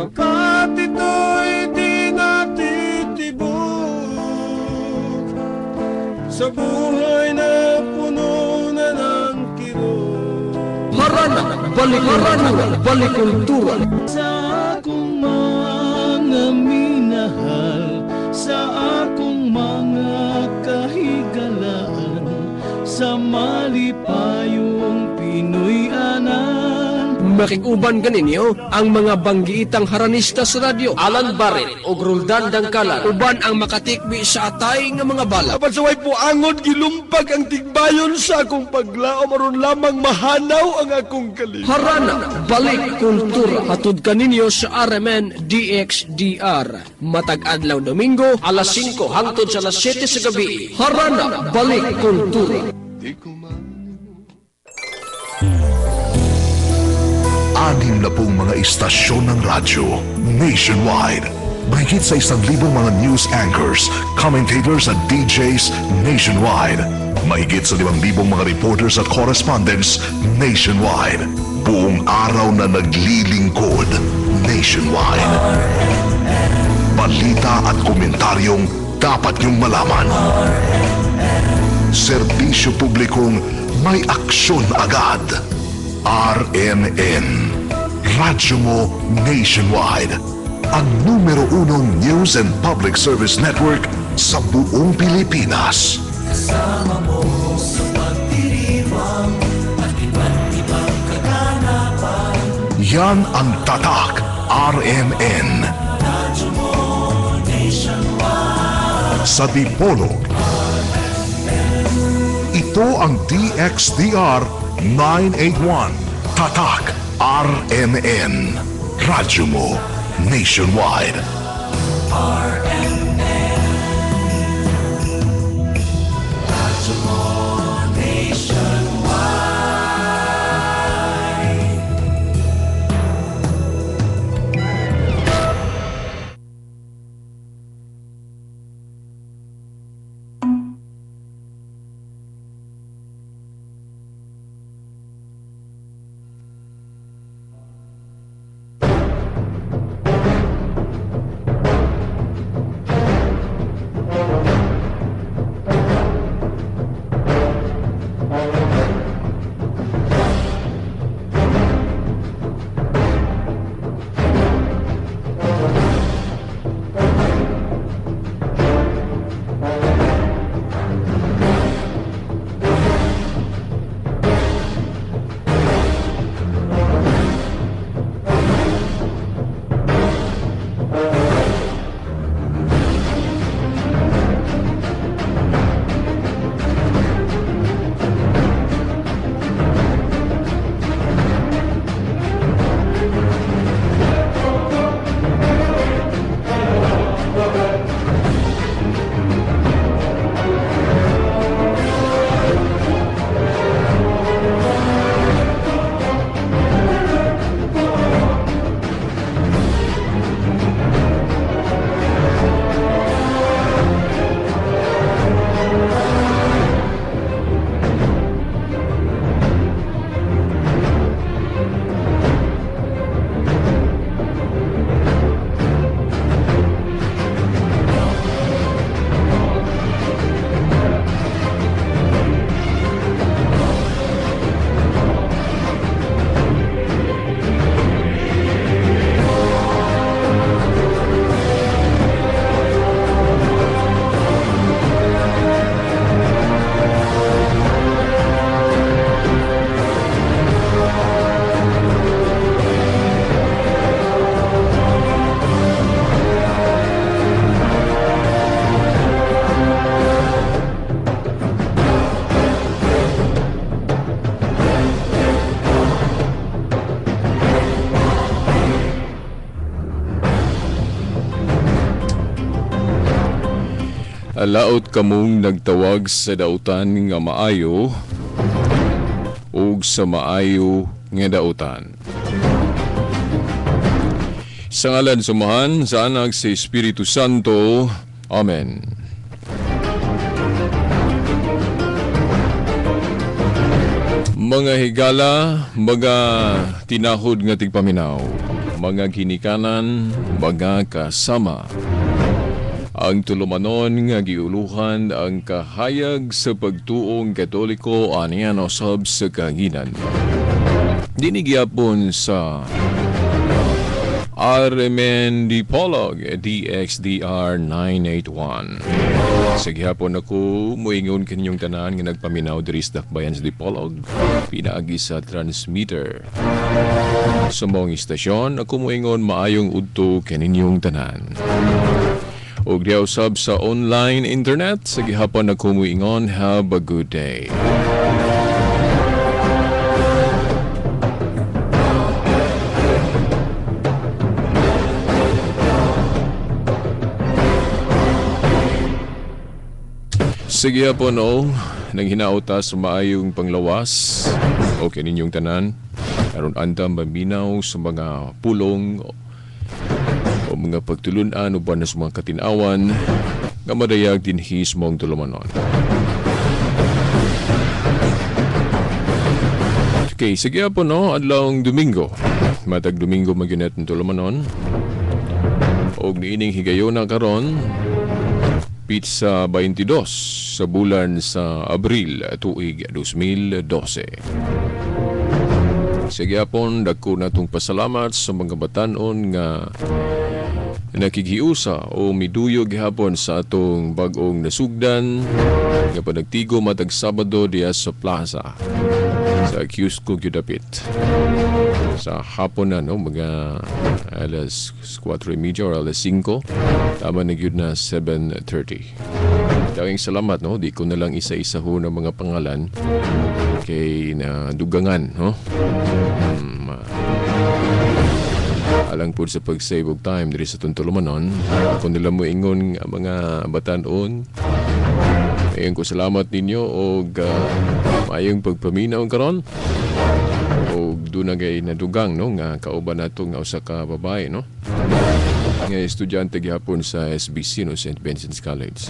Sapagkat ito'y di natitibok sa buhay na puno na ng kirot. Harana, Balikultura, Balikultura. Sa akong mga minahal, sa akong mga kahigalaan, sa malipayong Pinoy-anan. Makiguban ganinyo ang mga banggiitang haranista sa radyo. Alan Barret o Roldan Dangkalan. Uban ang makatikbi sa atay nga mga bala. Apan sa way puangon, gilumpag ang tigbayon sa akong paglaom aron lamang mahanaw ang akong kalim. Harana, Balik Kultura. Hatod kaninyo sa RMN DXDR. Matag adlaw Domingo, alas 5 hangtod sa alas 7 sa gabi. Harana, Balik Kultura. Di ko man 60 mga istasyon ng radyo nationwide. Mahigit sa 1,000 mga news anchors, commentators at DJs nationwide. Mahigit sa 5,000 mga reporters at correspondents nationwide. Buong araw na naglilingkod nationwide. Balita at komentaryong dapat niyong malaman. Serbisyo publikong may aksyon agad. RMN. Radyo mo nationwide. Ang numero unong news and public service network sa buong Pilipinas. Kasama mo sa pagdiriwang at iba't ibang kaganapan. Yan ang Tatak RMN. Radyo mo nationwide. Sa Dipolog. Ito ang DXDR 981. Tatak RMN. Radyo mo nationwide. RMN. Radyo mo nationwide. Laot kamong nagtawag sa dautan nga maayo ug sa maayo nga dautan. Sa ngalan sa Amahan, sa Anak, sa Espiritu Santo. Amen. Mga higala, mga tinahod nga tigpaminaw, mga ginikanan, mga kasama. Ang tulumanon nga giuluhan ang kahayag sa pagtuong Katoliko anian usab sa kahanginan. Dinhi gihapon sa RMN Dipolog DXDR 981. Sa gihapon ako moingon kaninyong tanan nga nagpaminaw diri sa Dakbayan sa Dipolog pinaagi sa transmitter. Sa maong istasyon ako moingon maayong udto kaninyong tanan. Og diha usab sa online internet sa gihapon ako moingon have a good day. Sige po no, nang hinauta sa maayong panglawas o kaninyong tanan, aron andam maminaw sa mga pulong o mga pagtulunan o ba na sa mga katinawan nga madayag dinhi sa maong tulumanon. Okay, sige po no, adlawng Domingo. Matag Domingo magyunet ng tulumanon. Og niining higayona karon, pizza 22 sa bulan sa Abril tuig 2012. Sige apon, dagko natong pasalamat sa mga batan-on nga nakighiusa o miduyo gihapon sa atong bag-ong nasugdan nga panagtigo matag Sabado diya sa plaza sa Cusco gyud sa hapon na no, mga alas 4:30 or alas 5, tama na gyud na 7:30. Daghang salamat no, di ko na lang isa-isa ho ng mga pangalan kay na dugangan no. Alang po sa pag-save og time diri sa Tuntulumanon, kung nila mo ingon ang mga batan-on, ayun ko salamat ninyo og maayong pagpaminaw karon. Og doon na gay nadugang no nga kauban nato nga usa ka babae no nga estudyante gihapon sa SBC no, St. Vincent's College.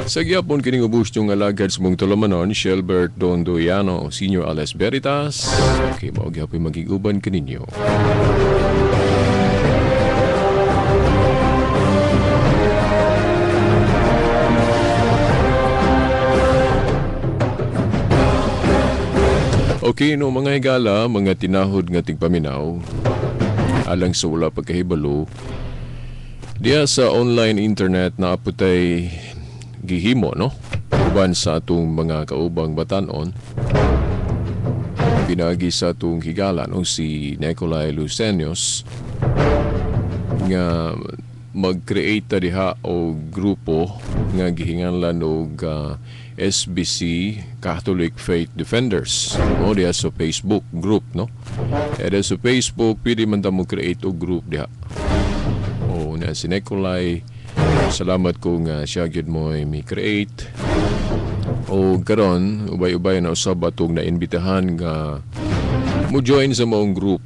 Sa gihapon kining ubos yung alagad sa mong tulumanon, Shelbert Dondoyano, Senior Ales Veritas. Okay, mao gihapon magiguban kaninyo. Okay, no mga higala, mga tinahod nga tigpaminaw, alang sa wala pagkahibalo, diya sa online internet na aputay gihimo, no? Uban sa atong mga kaubang batanon, pinagi sa atong higala, no? Si Nicolai Lucenios, nga mag-create diha og grupo nga gihinganlan og SBC Catholic Faith Defenders no, diha sa Facebook group no. E sa Facebook pwede man ta mo create og group diha. O na si Nicolai, salamat kung siya gyud mo mi create. O karon ubay-ubay na usab atong naimbitahan nga mo join sa maong group.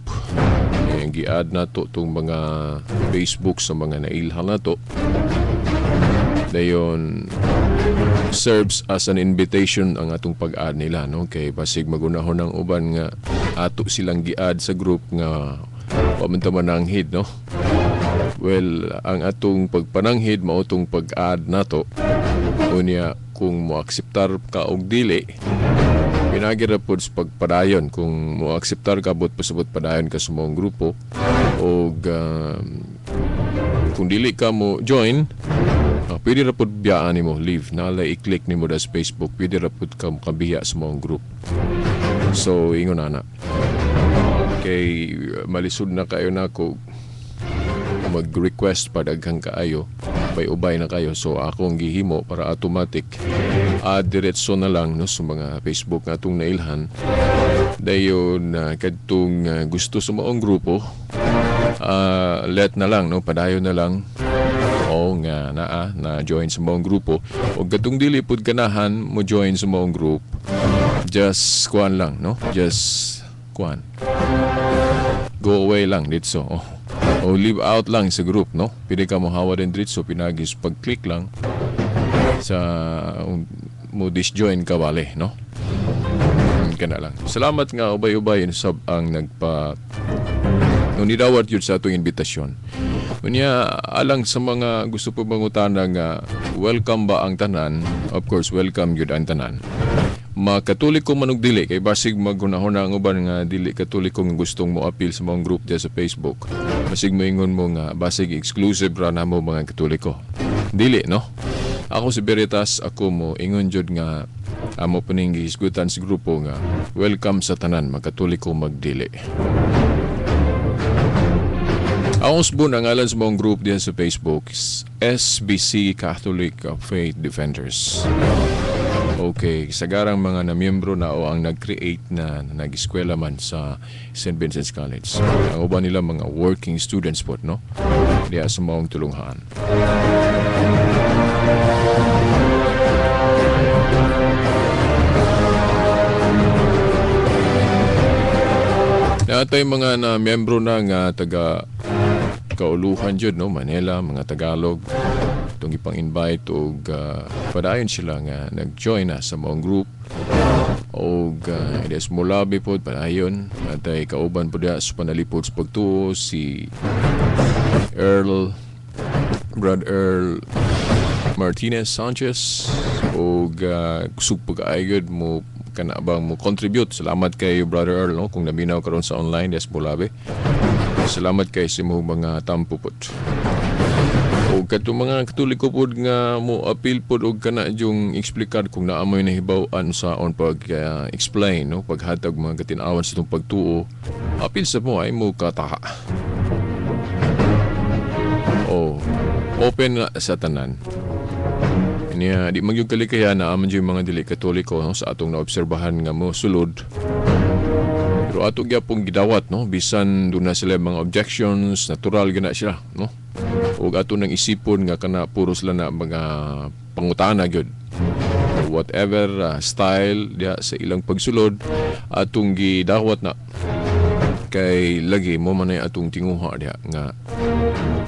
Gi-add nato tong mga Facebook sa mga nailhan nato. Dayon serves as an invitation ang atong pag-add nila no, kay basig magunahon ang uban nga ato silang gi-add sa group nga wa man ta mananghid no. Well, ang atong pagpananghid mao tong pag-add nato. Unya kung mo-akseptar ka og dili, pinagi ra pod sa pagpadayon. Kung mo-akseptar ka bot pasabot padayon ka sa maong grupo, og kung dili ka mo join, pwede ra pod biyaan nimo, leave na lang i-click nimo sa Facebook, pwede ra pod ka makabiya sa maong group. So ingon ana kay malisod na kayo nako mag-request pa daghang kaayo, ubay-ubay na kayo. So akong gihimo para automatic diretso na lang no sa mga Facebook nga atong nailhan. Dayon kadtong gusto sa maong grupo, let na lang no, padayon na lang o nga naa na join sa maong grupo. O kadtong dili pud ganahan mo join sa maong group, just kuan lang no, just kuan, go away lang ditso. Oh. O leave out lang sa group no. Pwede ka mohawa din dritso pinagis pag-click lang. Sa mo disjoin ka bale, no? Kana lang. Salamat nga ubay-ubay sab ang nagpa no nidawat yun sa atong imbitasyon. Unya alang sa mga gusto po mangutana nga welcome ba ang tanan? Of course, welcome gyud ang tanan. Makatoliko man og dili kay basig maghunahuna ang uban nga dili Katoliko nga gustong mo appeal sa mga group diya sa Facebook. Basig moingon mo nga basig exclusive ra namo mga Katoliko. Dili, no? Ako si Veritas, ako mo ingon jud nga amo puning gihisgutan sa grupo nga welcome sa tanan, magkatoliko magdili. Ang usbon ang ngalan sa mga group diha sa Facebook, SBC Catholic Faith Defenders. Okay, sagarang mga namiyembro na o ang nag-create na nag-eskwela man sa St. Vincent's College. Ang uban nila mga working students po, no? Diha sa maong tulunghaan. Natay mga na miyembro na nga taga kauluhan jud, no, Manila, mga Tagalog. Itong ipang-invite og padayon sila nga nag-join na sa maong group og des mulabi pod padayon. Natay kauban pod diha sa panalipod sa pagtuo si Earl, Brad Earl Martinez Sanchez og kusog pag-aygod mo kana bang mo contribute. Salamat kay Brother Earl, no, kung naminaw karon sa online des mulabi. Salamat kay sa imong mga tampo pod. O katong mga Katoliko pod nga mo appeal pod og kana yung eksplikar kung naa moy nahibaw-an sa on pag explain, no, paghatag mga katin-awan sa itong pagtuo, appeal sa mo ay mo kataha. O open na sa tanan. Niya di magyud kalikaya na aman yung mga dili Katoliko, no, sa atong naobserbahan nga mo sulod. Pero ato gyapong gidawat, no, bisan doon na sila mga objections, natural gina sila, no. Ug ato nang isipon nga kana puro sila na mga pangutana gyud. Whatever style diha sa ilang pagsulod, atong gidawat na kay lagi mo man ay atong tinguha diha nga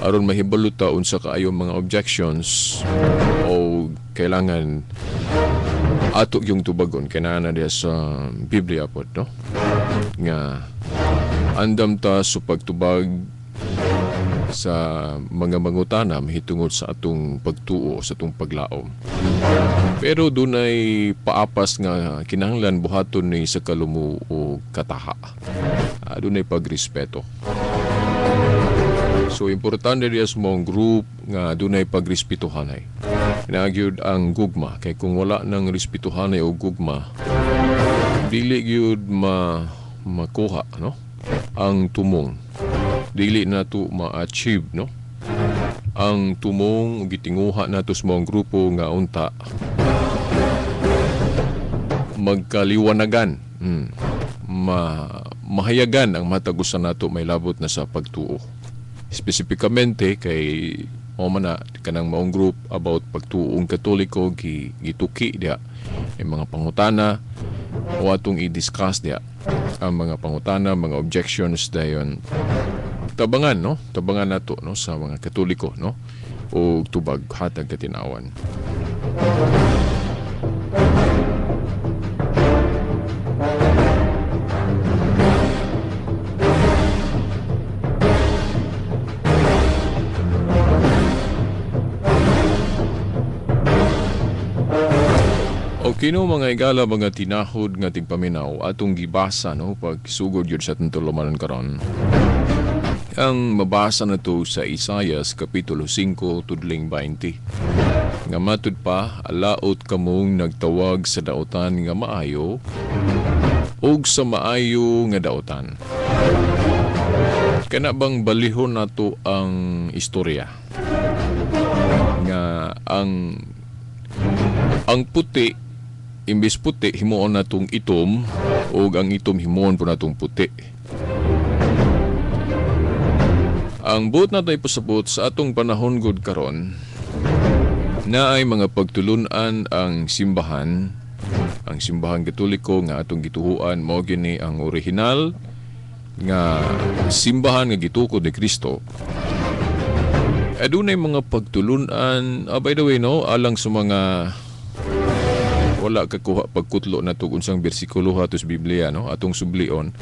aron mahibalo ta unsa kaayo mga objections o kailangan ato yung tubagon kay naa na diha sa Biblia pod, no, nga andam ta sa pagtubag sa mga mangutana mahitungod sa atong pagtuo, sa atong paglaom. Pero dunay paapas nga kinahanglan buhaton ni sa kalumo o kataha. Dunay pagrespeto. So importante diya sa mong group nga dunay pagrespetuhanay. Nagyud ang gugma kay kung wala nang respetuhanay o gugma, dili gyud makuha, no, ang tumong. Dili na to ma-achieve, no, ang tumong gitinguha nato sa mga grupo nga unta magkaliwanagan, mahayagan ang matag usa nato may labot na sa pagtuo. Espesipikamente kay mao man na kanang maong group about pagtuong Katoliko gituki diha ang mga pangutana o atong i-discuss diha ang mga pangutana, mga objections dayon tabangan, no, tabangan nato, no, sa mga Katoliko, no, o tubag hatag katinawan. Okay, no, mga igala, mga tinahod nga tigpaminaw atong gibasa, no, pagsugod yun sa atong tulumanon karon. Ang mabasa na to sa Isayas Kapitulo 5, tudling 20. Nga matud pa, alaot kamong nagtawag sa daotan nga maayo ug sa maayo nga daotan. Kana bang balihon nato ang istorya? Nga ang puti, imbis puti, himuon natong itom, ug ang itom himuon po natong puti. Ang buot nato ipasabot sa atong panahon gud karon, na ay mga pagtulunan ang simbahan, ang simbahan Katoliko nga atong gituhuan mao gini ang orihinal nga simbahan nga gitukod ni Kristo. Adunay mga pagtulunan, by the way, no, alang sa mga wala kakuha pagkutlo na to unsang bersikulo atos Biblia, no, atong sublion.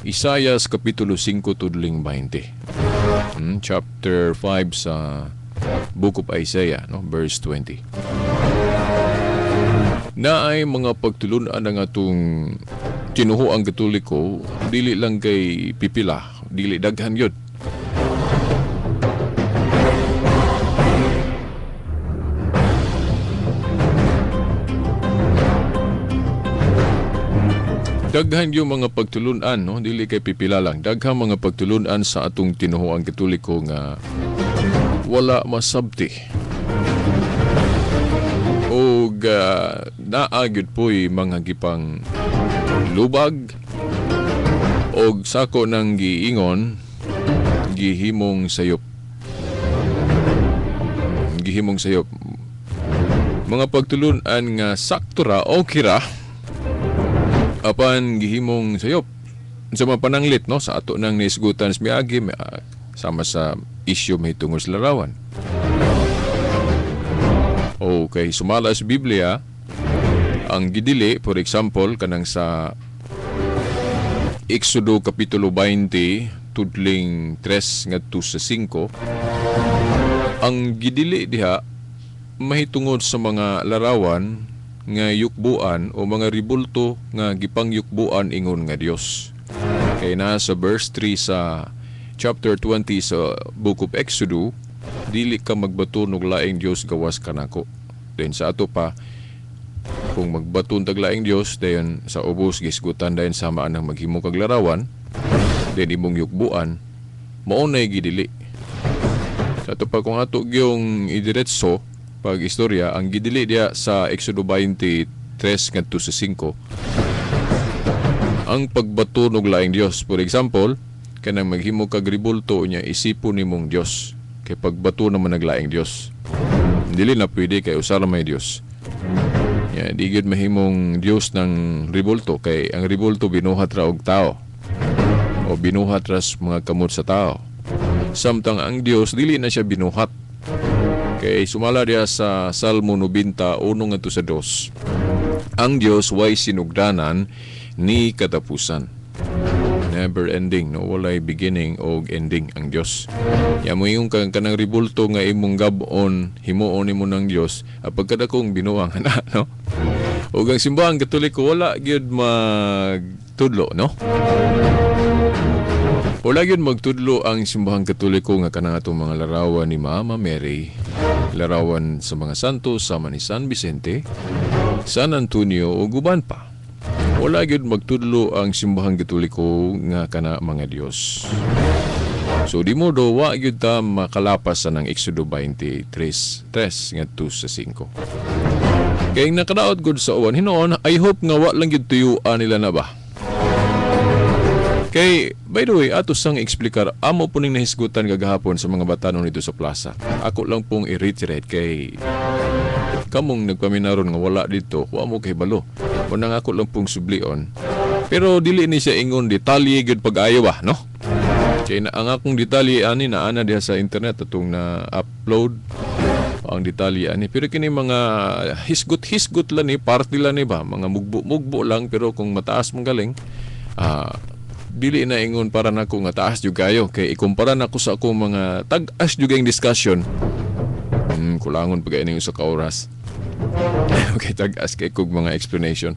Isayas kapitulo 5 tudling 20. Chapter 5 sa Book of Isaiah, no, verse 20. Na ay mga pagtulunan ang atong tinuhoang Katoliko, dili lang kay pipila, dili daghan yun. Daghan yung mga pagtulunan, no? Dili kay pipila lang. Daghan mga pagtulunan sa atong tinuhoang Katoliko nga wala masabti. Og naa gyud po'y mga gipang lubag og sako nang giingon gihimong sayop. Gihimong sayop. Mga pagtulunan nga sakto ra okay ra apan gihimong sayop sa mga pananglit, no, sa ato nang naisgutan sa miagi sama sa isyu may tungod sa larawan. Okay, sumala sa Biblia ang gidili, for example, kanang sa Exodo kapitulo 20 tudling 3 ngadto sa 5, ang gidili diha mahitungod sa mga larawan nga yukbuan o mga ribulto nga gipangyukbuan ingon nga Dios. Kay na sa verse 3 sa chapter 20 sa Book of Exodus, dili ka magbaton og laing Dios gawas kanako. Then sa ato pa, kung magbaton tag laing Dios, dayon sa ubos gisgutan dayon sama anang maghimo kag larawan, then imong yukbuan, mao nay gidili. Sa ato pa, kung ato gyung idiretso pag istorya, ang gidili diya sa Exodo 23 ngadto sa 5, ang pagbaton og laing Dios. For example, kanang maghimo kag ribulto niya isipon nimong Dios, kay pagbato naman ang laing Dios. Dili na pwede kay usa ra may Dios. Ya, di gyud mahimong Dios ng ribulto kay ang ribulto binuhat ra og tao o binuhat ra sa mga kamot sa tao. Samtang ang Dios dili na siya binuhat. Kay sumala diya sa Salmo 91 ngadto sa 2. Ang Dios way sinugdanan ni katapusan. Never ending, no, walay beginning og ending ang Dios. Ya mo yung kanang ribulto nga imong gab-on, himuon nimo ng Dios, pagkadakong binuang ana, no? Ug ang Simbahang Katoliko wala gyud magtudlo, no? Wala gyud magtudlo ang Simbahang Katoliko nga kanang atong mga larawan ni Mama Mary, larawan sa mga santo sama ni San Vicente, San Antonio ug uban pa. Wala gyud magtudlo ang Simbahang Katoliko nga kana mga Dios. So di modo wa gyud ta makalapas sa nang Exodo 23:3 ngadto sa 5. Kay nakadaot gud sa uwan hinuon, I hope nga wa lang gyud tuyuan nila na ba. Kay by the way, ato sang eksplikar amo po ning nahisgutan gagahapon sa mga batanon dito sa plaza. Ako lang pong i-reiterate kay kamong nagpaminaron nga wala dito, wa mo kay balo. Unang ako lang pong sublion. Pero dili ni siya ingon detalye gyud pag-ayo ba, no? Kay na ang akong detalye ani na ana diha sa internet atong na-upload ang detalye ani. Pero kini mga hisgot-hisgot lang ni, party lang ni ba, mga mugbo-mugbo lang, pero kung mataas mong galing, dili na ingon para nako nga taas jud kayo kay ikumpara nako sa akong mga tag-as jud kayong discussion. Kulangon pag ini usa ka oras. Okay, tag-as kay kog mga explanation.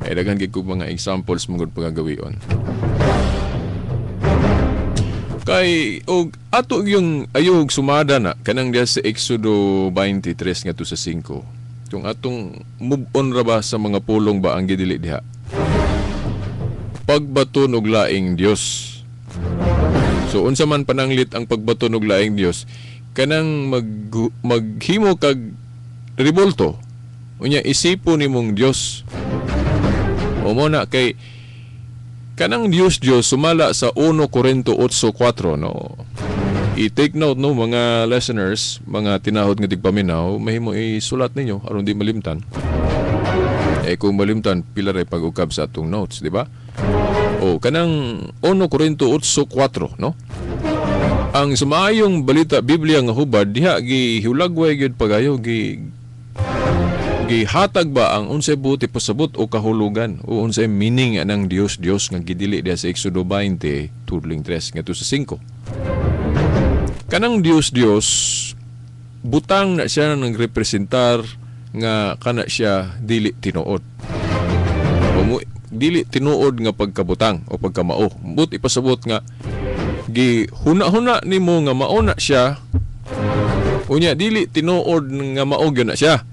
Ay daghan kay kog mga examples mong pagagawion. Kay og ato yung ayog sumada na kanang diha sa Exodo 23 ngadto sa 5. Kung atong move on ra ba sa mga pulong ba ang gidili diha. Pagbaton og laing Dios. So unsa man pananglit ang pagbaton og laing Dios, kanang maghimo kag ribulto unya isipon nimong Dios. O mo na kay kanang Dios Dios sumala sa 1 Corinto 8:4, no. I-take note, no, mga listeners, mga tinahod nga tigpaminaw, mahimo isulat ninyo aron di malimtan. Eh kung malimtan pila ray pag-ukab sa atong notes, di ba? O kanang 1 Corinto 8:4, no. Ang sa maayong balita Biblia nga hubad diha gihulagway gyud pagayo, gi gihatag ba ang unsay buot ipasabot o kahulugan o unsay meaning anang Dios Dios nga gidili diha sa Exodo 20 tudling 3 ngadto sa 5. Kanang Dios Dios butang na siya nagrepresentar nga kana siya dili tinuod. Dili tinuod nga pagkabutang o pagkamao. But ipasabot nga gihuna-huna nimo nga mao na siya, unya dili tinuod nga mao gyud na siya.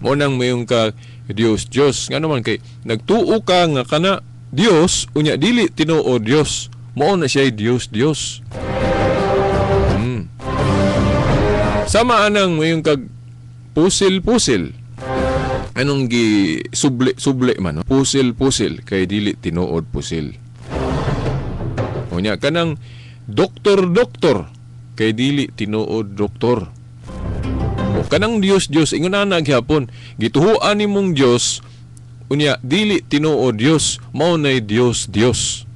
Mo nang mayong ka Dios Dios nga naman kay nagtuo ka nga kana Dios, unya dili tinuod Dios, mao na siya Dios Dios. Sama anang mayong kag pusil-pusil. Anong gi suble-suble man, no? Pusil-pusil kay dili tinuod pusil. Unya kanang doktor-doktor kay dili tinuod doktor. O kanang Dios Dios ingon ana gyapon, gituhuan nimong Dios, unya dili tinuod Dios, mao nay Dios Dios.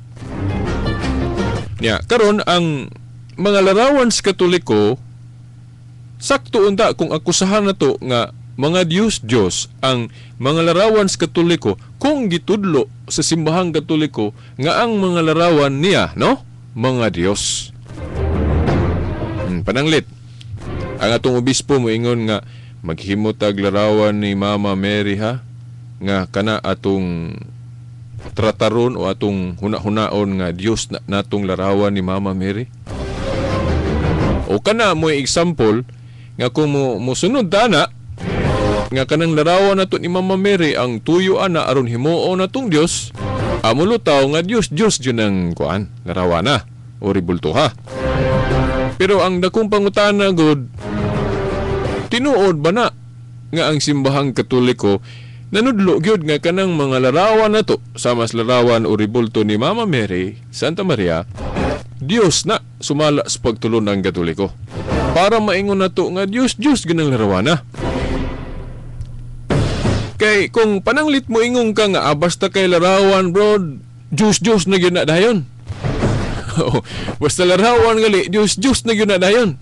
Nya karon ang mga larawan sa Katoliko sakto unta kung akusahan nato nga mga Dios Dios ang mga larawan sa Katoliko kung gitudlo sa simbahang Katoliko nga ang mga larawan niya, no, mga Dios. Pananglit ang atong obispo moingon nga maghimo tag larawan ni Mama Mary ha, nga kana atong trataron o atong huna-hunaon nga Dios na, natong larawan ni Mama Mary. O kana mo example nga kung mo sunod ta na nga kanang larawan nato ni Mama Mary ang tuyo ana aron himuon natong Dios, amulutaw nga Dios Dios jud ang kuan larawan na o ribulto ha. Pero ang dakong pangutana gud, tinuod ba na nga ang simbahang Katoliko nanudlo gyud nga kanang mga larawan nato sama sa larawan o ribulto ni Mama Mary, Santa Maria, Dios na sumala sa pagtulon ng Katoliko para maingon nato nga Dios Dios gyud ang larawan na? Kay kung pananglit mo ingong ka nga basta kay larawan bro, Dios Dios na gyud na dayon. Basta larawan gali, Dios Dios na gyud na dayon.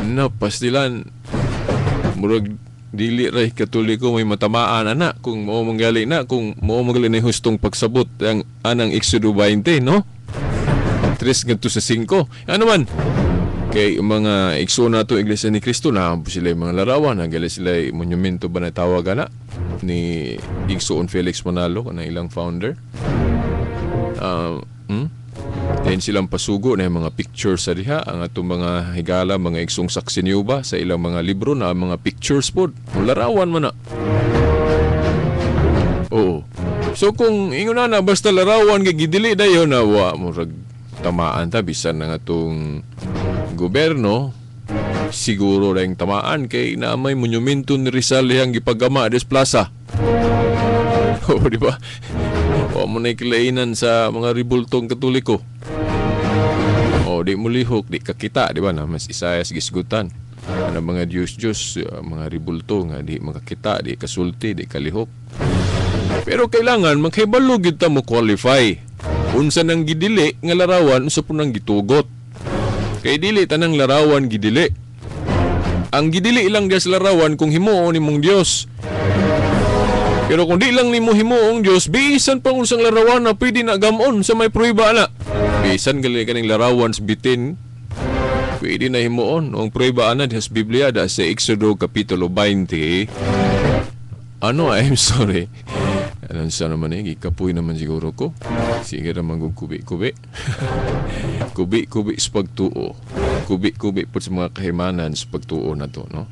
Napastilan murag dili ray Katoliko may matamaan ana kung mao manggali na, kung mao manggali na hustong pagsabot ang anang Exodo 20, no? 3 ngadto sa 5. Ano man kay mga igsoon nato Iglesia ni Cristo na sila yung mga larawan, gali sila monumento ba na tawag ana ni Igsoon Felix Manalo kanang ilang founder. Then silang pasugo na yung mga pictures sa diha ang atong mga higala, mga igsoong saksi niyo ba sa ilang mga libro na mga pictures pod, larawan man na. Oo. So kung ingon na basta larawan kay gidili dayon na wa murag tamaan ta bisan ang atong gobyerno siguro lang tamaan kay na may monumento ni Rizal yang gipagama des plaza. Oo, di ba? Wa mo na kilainan sa mga ribultong Katoliko. O, di mo lihok, di kakita, di ba? Na mas Isayas gisgutan. Ano mga Diyos Diyos, mga ribulto nga di makakita, di kasulti, di kalihok. Pero kailangan maghibalo gyud ta mo qualify. Unsa nang gidili nga larawan, unsa po nang gitugot. Kay dili tanang larawan gidili. Ang gidili lang diya sa larawan kung himuon nimong Dios. Pero kung di lang nimo himuong Dios, bisan pang unsang larawan na pwede na gamon sa may prueba na. Bisan gali kaning larawan sa bitin, pwede na himuon. Ang prueba ana diha sa Biblia da sa Exodo kapitulo 20. Ano, I'm sorry. Alam sa naman eh, gikapoy naman siguro ko. Sige naman kung kubi-kubi. Kubi-kubi sa pagtuo. Kubi-kubi po sa mga kahimanan sa pagtuo na to, no?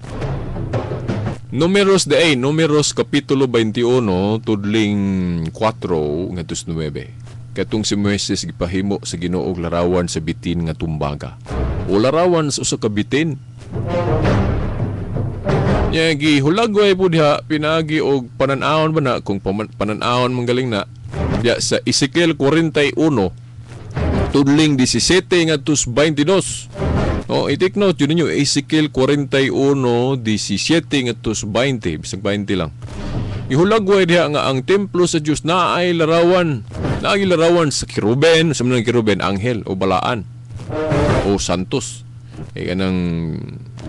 Numeros de ay, Numeros kapitulo 21, tudling 4 ngadto sa 9. Katong si Moises gipahimo sa Ginoo og larawan sa bitin nga tumbaga. O larawan sa usa ka bitin. Nya gihulagway po diha pinaagi og panan-awon ba na kung panan-awon manggaling na diha sa Ezekiel 41 tudling 17 ngadto sa 22. Oh, i-take note yun ninyo, Ezekiel 41 17 ngadto sa 20, bisag 20 lang. Ihulagway diha nga ang templo sa Dios naay larawan, naay larawan sa keruben, sa mga keruben, anghel o balaan. O santos. Kay kanang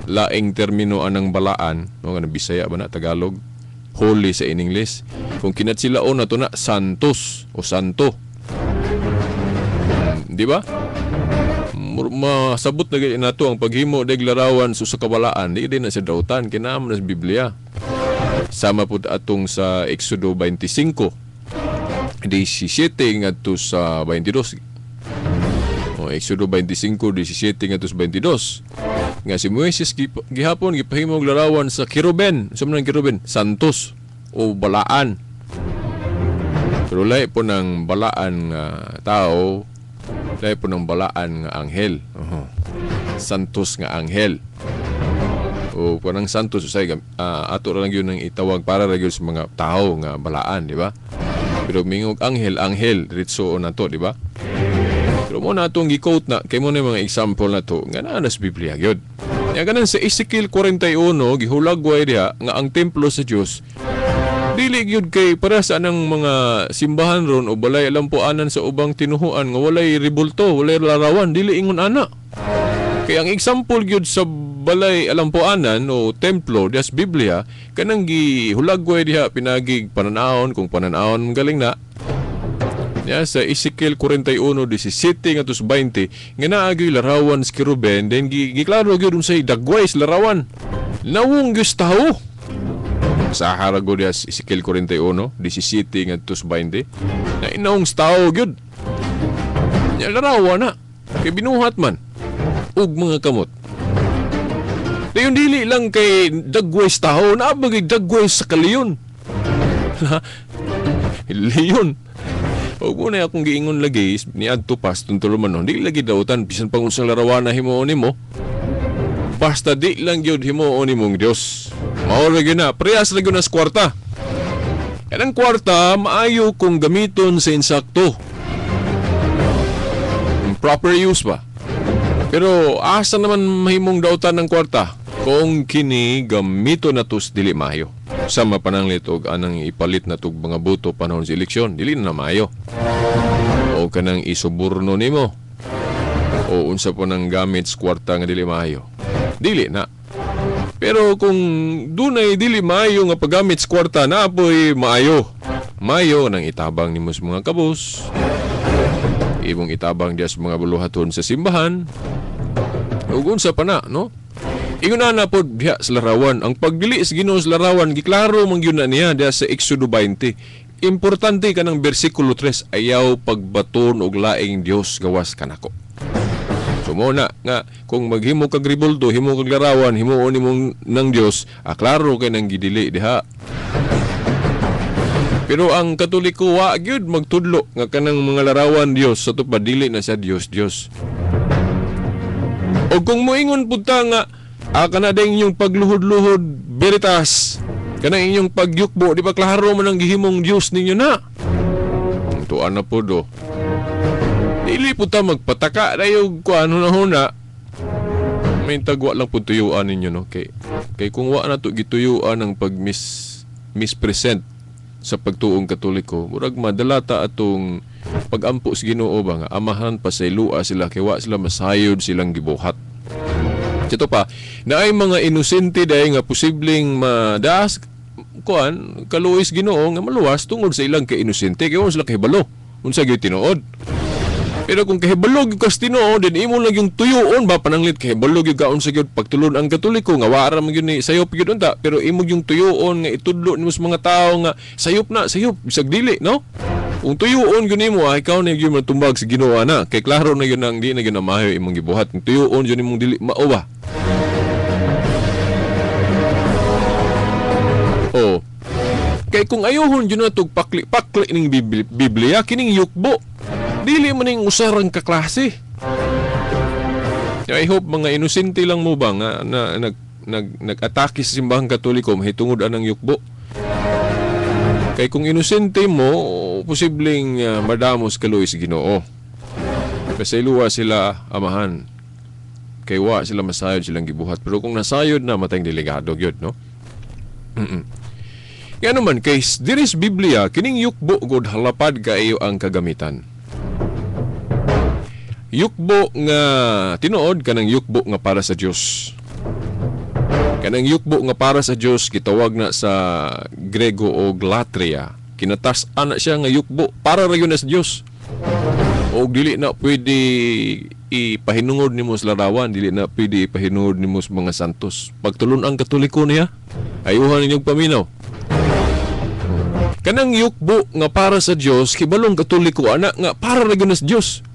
laing termino anang balaan, no, kanang Bisaya ba na, Tagalog, holy sa in English. Kung kinatsilaon na to na santos o santo. Di ba? Masabot na gyud nato ang paghimo og larawan sa usa ka balaan, di din na sa dautan kinahanglan na sa Biblia. Sama pud atong sa Exodo 25 17 ngadto sa 22. O, Exodo 25 17 ngadto sa 22. Nga si Moises gihapon gipahimo og larawan sa keruben. Sa man ang keruben? Santos o balaan. Pero lahi po ng balaan nga tao, lahi po ng balaan nga anghel. Oho. Santos nga anghel. O kanang santos usay ato ra lang yun ang itawag para ra gyud sa mga tao nga balaan, di ba? Pero mingog anghel, anghel diretso na to, di ba? Pero mo na atong gi-quote na kay mo na yung mga example na to nga naa na sa Biblia gyud. Ya ganan sa Ezekiel 41 gihulagway diha nga ang templo sa Dios dili gyud kay para sa anang mga simbahan ron o balay alampuanan sa ubang tinuhuan nga walay ribulto, walay larawan, dili ingon ana. Kay ang example gyud sa balay alampuanan o templo diha sa Biblia kanang gihulagway diha pinagig pananahon, kung pananahon galing na. Ya, sa Ezekiel 41:17 ngadto sa 20 nga naa gyud larawan sa keruben, then giklaro gyud unsay dagway sa larawan. Nawong gyud sa tawo. Sa harago diha sa Ezekiel 41:17 ngadto sa 20 na inawong sa tawo gyud. Ya, larawan na kay binuhat man ug mga kamot. Dayon dili lang kay dagway sa tawo, naa ba kay dagway sa kaleon? Leon. Og una akong giingon lagi niadto pas tuntulo man, no, di lagi dautan bisan pang unsang larawan na himuon nimo. Basta di lang gyud himuon nimong Dios. Mao ra gyud na, prehas ra gyud na sa kwarta. Kanang kwarta maayo kung gamiton sa insakto. Proper use ba? Pero asa naman mahimong dautan ng kwarta kung kini gamito na tos dili maayo. Sama pananglit og anang ipalit na tog mga boto panahon sa eleksyon, dili na maayo. O kanang isuborno nimo. O unsa po nang gamit sa kwarta nga dili maayo. Dili na. Pero kung dunay dili maayo nga paggamit sa kwarta, naapoy maayo. Maayo nang itabang nimo sa mga kabus. Imong itabang diya sa mga buluhaton sa simbahan. Ug unsa pa na, no? Ingon na pod diha sa larawan. Ang pagdili sa Ginoo sa larawan, giklaro man gyud na niya diha sa Exodo 20. Importante kanang bersikulo 3, ayaw pagbaton og laing Dios gawas kanako. So mo na nga kung maghimo kag ribulto, himo kag larawan, himuon nimong nang Dios, klaro kay nang gidili diha. Pero ang Katoliko wa gyud magtudlo nga kanang mga larawan Dios sa tupad dili na sa Dios Dios. O kung moingon pud ta nga kana dayng inyong pagluhod-luhod veritas, kana inyong pagyukbo, di ba klaro man ang gihimong Dios ninyo na? Tuan na po do. Dili po ta magpataka dayo kuan hunahuna. May tagwa lang po tuyuan ninyo, no? Kay kung wa na to gituyuan ang pag mispresent sa pagtuong Katoliko, murag madala ta atong pagampo sa Ginoo ba nga amahan pasaylua sila kay wa sila masayod silang gibuhat. Ito pa, na ay mga inosente dahil nga posibleng madas kuan kaluoy Ginoo nga maluwas tungod sa ilang kainosente kay wa sila kahibalo unsa gyud tinuod. Pero kung kahibalo gyud kas tinuod, din imo lang yung tuyuon ba pananglit kahibalo gyud ka unsa gyud pagtulon ang Katoliko nga wa ra man gyud ni sayop gyud unta, pero imo yung tuyuon nga itudlo nimo sa mga tawo nga sayop na sayop bisag dili, no? Kung tuyuon gyud nimo, ikaw na gyud matumbag sa Ginoo na kay klaro na gyud ang di na gyud na maayo imong gibuhat. Kung tuyuon gyud nimong dili mao ba? Oh. Kay kung ayohon gyud na tug pakli-pakli ning Biblia kining yukbo. Dili man ning usarang kaklase. I hope mga inosente lang mo ba nga na, nag-atake sa simbahang Katoliko mahitungod anang yukbo. Kay kung inosente mo, posibleng madamos kaluoy sa Ginoo. Pasayloa sila amahan. Kay wa sila masayod silang gibuhat. Pero kung nasayod na, matayng delegado gyud, no? Nga naman, kay diri sa Biblia, kining yukbo god halapad kaayo ang kagamitan. Yukbo nga tinuod kanang yukbo nga para sa Dios. Kanang yukbo nga para sa Dios gitawag na sa Grego og latria. Kinatas-an na siya nga yukbo para ra gyud na sa Dios. Og dili na pwede ipahinungod nimo sa larawan, dili na pwede ipahinungod nimo sa mga santos. Pagtulon ang Katoliko niya, ayuhan ninyong paminaw. Kanang yukbo nga para sa Dios, kibalong Katoliko ana nga para ra gyud na sa Dios.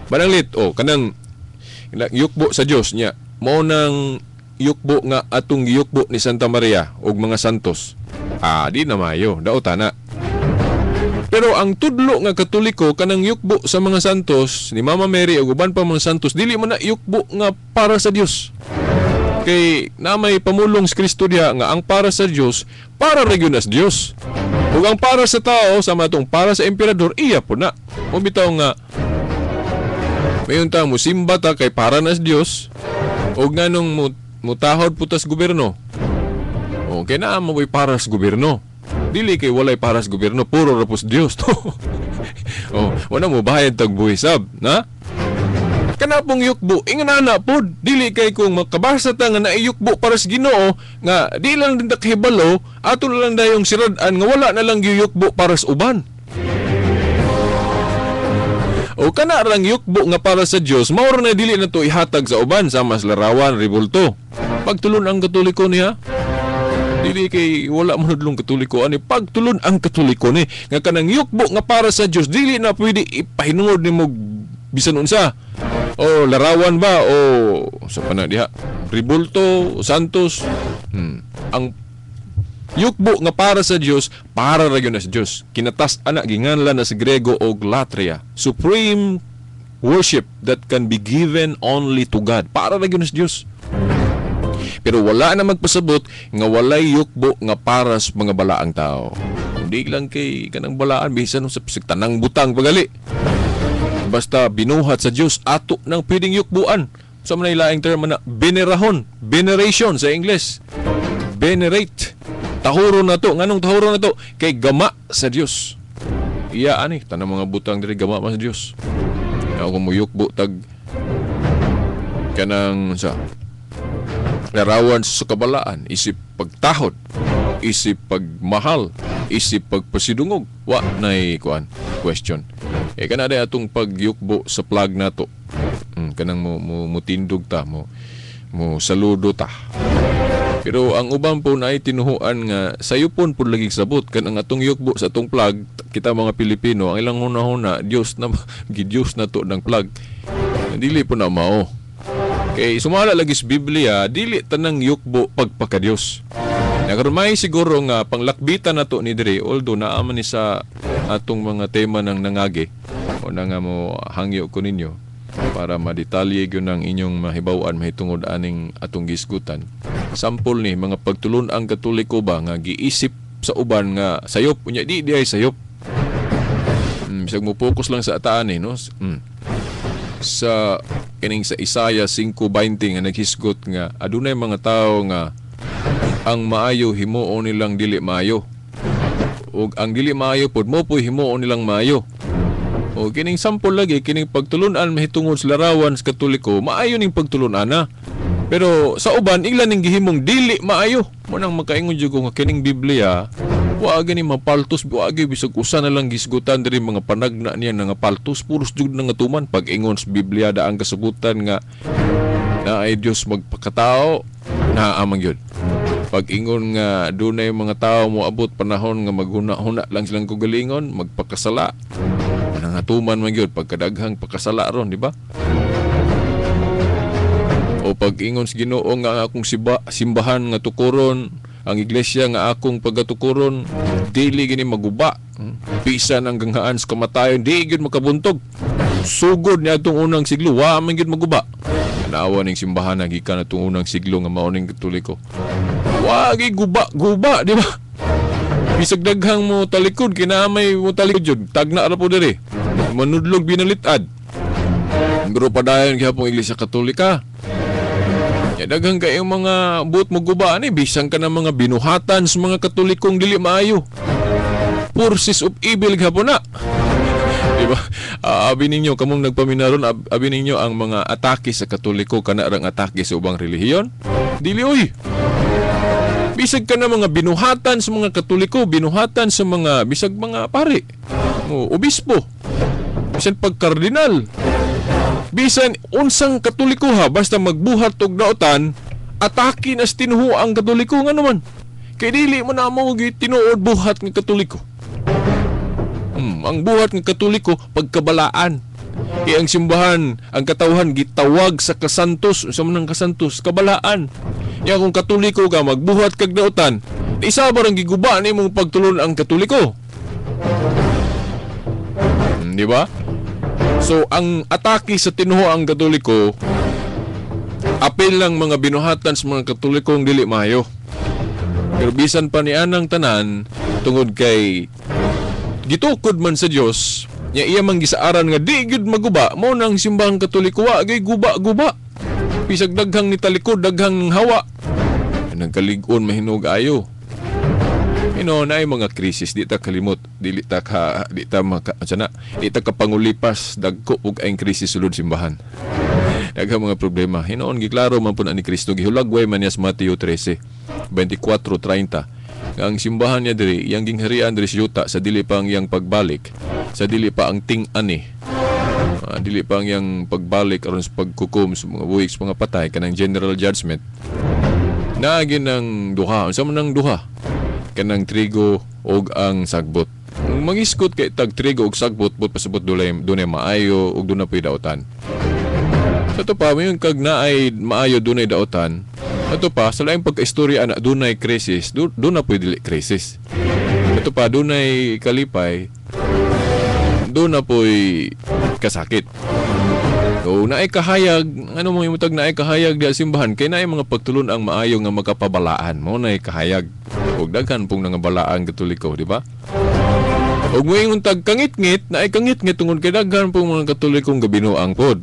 Bananglit, oh, kanang yukbo sa Dios niya, mao nang yukbo nga atong giyukbo ni Santa Maria og mga santos. Ah, di na maayo, daot ana. Pero ang tudlo nga Katoliko kanang yukbo sa mga santos ni Mama Mary ug uban pa mga santos, dili man na yukbo nga para sa Dios. Kay na may pamulong si Kristo diha nga ang para sa Dios, para ra gyud na sa Dios. Ug ang para sa tao sama atong para sa emperador, iya po na. O bitaw nga mayon ta musimba ta kay para na sa Dios, ug nganong mutahod po tas gobyerno. O kay naa mo para sa gobyerno. Dili kay walay para sa gobyerno, puro ra pos Dios to. Oh, wala mo bayad tag buhisab, na? Kana pong yukbo, inganana pod, dili kay kung makabasa ta nga naiyukbo para sa Ginoo, nga di lang din ta kahibalo, ato lang dayong sirad-an nga wala na lang giyukbo para sa uban. O kana rang yukbo nga para sa Dios, mao ra na dili na to ihatag sa uban sama sa larawan, rebulto. Pagtulon ang Katoliko niya, dili kay wala man nudlong Katoliko ani, pagtulon ang Katoliko ni nga kanang yukbo nga para sa Dios dili na pwede ipahinungod nimo bisan unsa. O larawan ba o sa pa na diha, rebulto, santos. Ang yukbo nga para sa Dios, para ra gyud na sa Dios. Kinatas ana ginganlan na sa Grego og latria, supreme worship that can be given only to God. Para ra gyud na sa Dios. Pero wala na magpasabot nga walay yukbo nga para sa mga balaang tao. Hindi lang kay kanang balaan bisan sa tanang butang pagali. Basta binuhat sa Dios ato nang pwedeng yukbuan. Sa so, man laing term na venerahon, veneration sa Ingles. Venerate. Tahuro na to. Nganong tahuro na to? Kay gama sa Dios. Iya ani tanang mga butang diri gama man sa Dios. Ako muyukbo tag kanang sa larawan sa kabalaan, isip pagtahod, isip pagmahal, isip pagpasidungog. Wa nay kuan question. Eh kana day atong pagyukbo sa flag nato. Kanang mo mutindog ta, mo saludo ta. Pero ang uban po na ay tinuhuan nga sayupon po lagi sabot kan ang atong yukbo sa atong flag, kita mga Pilipino ang ilang hunahuna Dios na gi-Dios na to ng flag. Dili po na mao. Kay sumala lagi sa Biblia, dili tanang yukbo pagpakadiyos. Nakarumay siguro nga panglakbitan na to ni diri, although naaman ni sa atong mga tema ng nangagi o na nga mo hangyo ko ninyo para madetalye gyud ang inyong mahibaw-an mahitungod aning atong gisgutan. Sampol ni mga pagtulon ang Katoliko ba nga giisip sa uban nga sayop unya di ay sayop. Bisag mo focus lang sa ataan eh, no? Sa kining sa Isaiah 5:20 nga naghisgot nga adunay mga tawo nga ang maayo himuon nilang dili maayo ug ang dili maayo pod mo poy himuon nilang maayo. O kining sampol lagi kining pagtulun-an mahitungod sa larawan sa Katoliko, maayo ning pagtulun-an na. Pero sa uban ila ning gihimong dili maayo. Mo nang makaingon jud ko nga kining Biblia wa gani mapaltos, wa gyud bisag usa na lang gisgutan diri mga panagna niya nga paltos, puros jud nga tuman. Pag ingon sa Biblia daang kasubutan nga naay Dios magpakatao, naa man gyud. Pag ingon nga dunay mga tao moabot panahon nga maghuna-huna lang silang kagalingon, magpakasala, nangatuman man gyud pagkadaghang pakasala ron, di ba? O pag ingon sa Ginoo nga akong simbahan nga tukuron, ang iglesia nga akong pagatukuron, dili gini maguba. Bisan ang ganghaan sa kamatayon, di gyud makabuntog. Sugod niya atong unang siglo, wa man gyud maguba. Kanawa ning simbahan nga gikan atong unang siglo nga mao ning Katoliko. Wa gi guba-guba, di ba? Bisag daghang mo talikod, kinaamay mo talikod jud, tagna ra po diri. Manudlog binalit-ad. Pero padayon gihapon Iglesia Katolika. Ya daghang kayong mga buot mo guba ani bisan ka ng mga binuhatan sa mga Katolikong dili maayo. Forces of evil gihapon na. Di ba? Abi ninyo kamong nagpaminaron, abi ninyo ang mga atake sa Katoliko kana rang atake sa ubang relihiyon? Dili oy. Bisag ka na mga binuhatan sa mga Katoliko, binuhatan sa mga bisag mga pare, o obispo, bisan pag kardinal, bisan unsang Katoliko ha, basta magbuhat og daotan, atake na sa tinuho ang Katoliko. Nga naman, kay dili mo na mo tinuod buhat ng Katoliko. Ang buhat ng Katoliko pagkabalaan. Kay ang simbahan, ang katawhan gitawag sa kasantos, unsa man ang kasantos, kabalaan. Ya kung Katoliko ka magbuhat kag daotan, isa ba rang giguba nimong pagtulon ang Katoliko? Di ba? So ang atake sa tinuo ang Katoliko, apil lang mga binuhatan sa mga Katolikong dili maayo. Pero bisan pa ni anang tanan, tungod kay gitukod man sa Dios, nya iya man gisaaran nga di gyud maguba, mao nang simbahang Katoliko wa gay guba-guba. Bisag daghang ni talikod, daghang hawa. Nagkalig-on mahinog ayo. Ino naay mga krisis, di ta kalimot, dili ta ka di ta maka, sana, di ta kapangulipas dagko ug ang krisis sulod simbahan. Daghang mga problema. Hinoon giklaro man pud ani Kristo, gihulagway man niya sa Mateo 13:24-30. Ang simbahan niya diri, iyang gingharian diri sa yuta sa dili pa ang iyang pagbalik, sa dili pa ang ting-ani. Dili pa ang iyang pagbalik aron sa pagkukum sa mga buhik sa mga patay kanang general judgment. Naagi ng duha, unsa man ang duha? Kanang trigo og ang sagbot. Mangisgot kay tag trigo og sagbot, but pasabot dunay maayo og dunay puy daotan. Sa to pa mayon kag naay maayo dunay daotan. Ato pa sa laing pagkaistorya ana dunay krisis, dunay puy dili krisis. Ato pa dunay kalipay, dunay puy kasakit. So naay kahayag, ano mo imutag naay kahayag diha simbahan kay naay mga pagtulon ang maayo nga makapabalaan, mo naay kahayag. Ug daghan pong nangabalaan Katoliko, di ba? Ug moingon tag kangitngit, naay kangitngit tungod kay daghan pong mga Katolikong gabinuang pod.